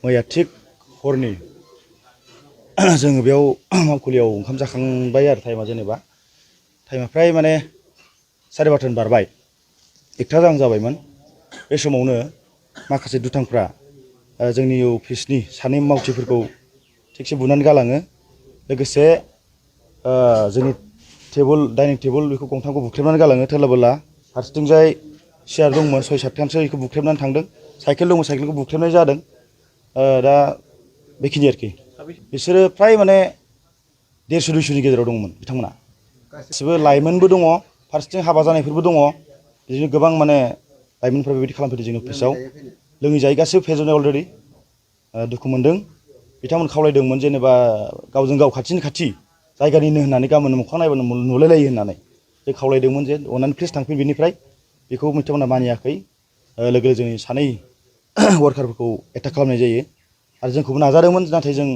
मैया थिग हरनि जोङो बेयाव मावखुलियाव ओंखाम जाखांबाय आरो टाइमा फ्राय माने 12:30 बारबाय 1टा गाहाम जाबायमोन। बे समावनो माखासे दुथांफ्रा जोंनि अफिसनि सानै मावथिफोरखौ थिगसे बुनानै गालाङो। लोगोसे जोंनि डाइनिं टेबोल बेखौ गंथामखौ बुख्रेबनानै गालाङो। थेलाबोला फारसेथिंजाय सियार दंमोन 6-7खानसो बेखौ बुख्रेबनानै थांदों। साइकेल दंमोन साइकेलखौ बुख्रेबनाय जादों। दा बेखिनि आरोखि बिसोरो फ्राय माने 150-200नि गेजेराव दंमोन बिथांमोना। गासिबो लाइमोनबो दङ, फारसेथिं हाबा जानायफोरबो दङ। बिदिनो गोबां माने लाइमोनफ्रा बेबायदि खालामफैदों जोंनि अफिसाव। लोङै जायै गासिबो फेजोबनाय अलरेडि। दुखु मोनदों। बिथांमोन खावलायदोंमोन जेनेबा गावजों गाव खाथिनि खाथि जायगानिनो होननानै गाबोन मोखां नायबानो नुलायलायो होननानै जों खावलायदोंमोन जे अननानै प्लिज थांफिन बेनिफ्राय। बेखौ बिथांमोना मानियाखै। लोगो जोंनि सानै वार्कारफोरखौ एटाक खालामनाय जायो आरो जोंखौबो नाजादोंमोन, नाथाय जों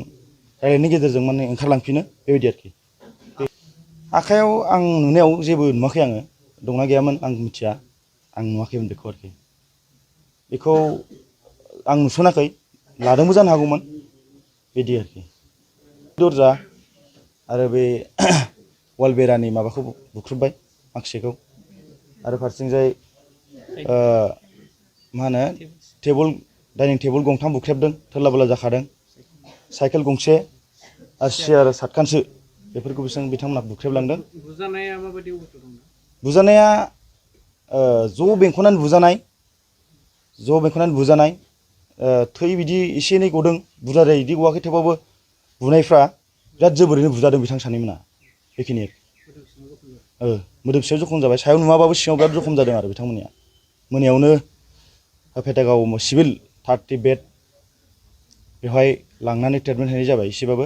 रायलायनायनि गेजेरजों माने ओंखारलांफिनो बेबायदि आरोखि। आखाइयाव आं नुनायाव जेबो नुवाखै आङो। दंना गैयामोन आं मिथिया, आं नुवाखैमोन बेखौ आरोखि। बेखौ आं नुसनाखै, लादोंबो जानो हागौमोन बिदि आरोखि। दरजा आरो बे वाल बेरानि माबाखौ बुख्रुबबाय माखासेखौ। आरो फारसेथिंजाय मा होनो डाइनिं टेबोल गंथाम बुख्रेबदों, थोरला बोला जाखादों। साइकेल गंसे आरो सियार 7खानसो बेफोरखौ बिथांमोना बुख्रेबलांदों। बुजानाया माबायदि अबस्था दं? बुजानाया ज' बेंखननानै बुजानाय। थै बिदि एसे एनै गदों, बुरजाद्राय बिदि गवाखै, थेवबाबो बुनायफ्रा बिराद जोबोरैनो बुजादों बिथां सानैमोना। बेखिनि मोदोम सिङाव जखम जाबाय, सायाव नुवाबाबो सिङाव बिराद जखम जादों आरो बिथांमोननिया। मोनायावनो पेटागाव सिभिल 30 बेड बेवहाय लांनानै ट्रिटमेन्ट होनाय जाबाय एसेबाबो।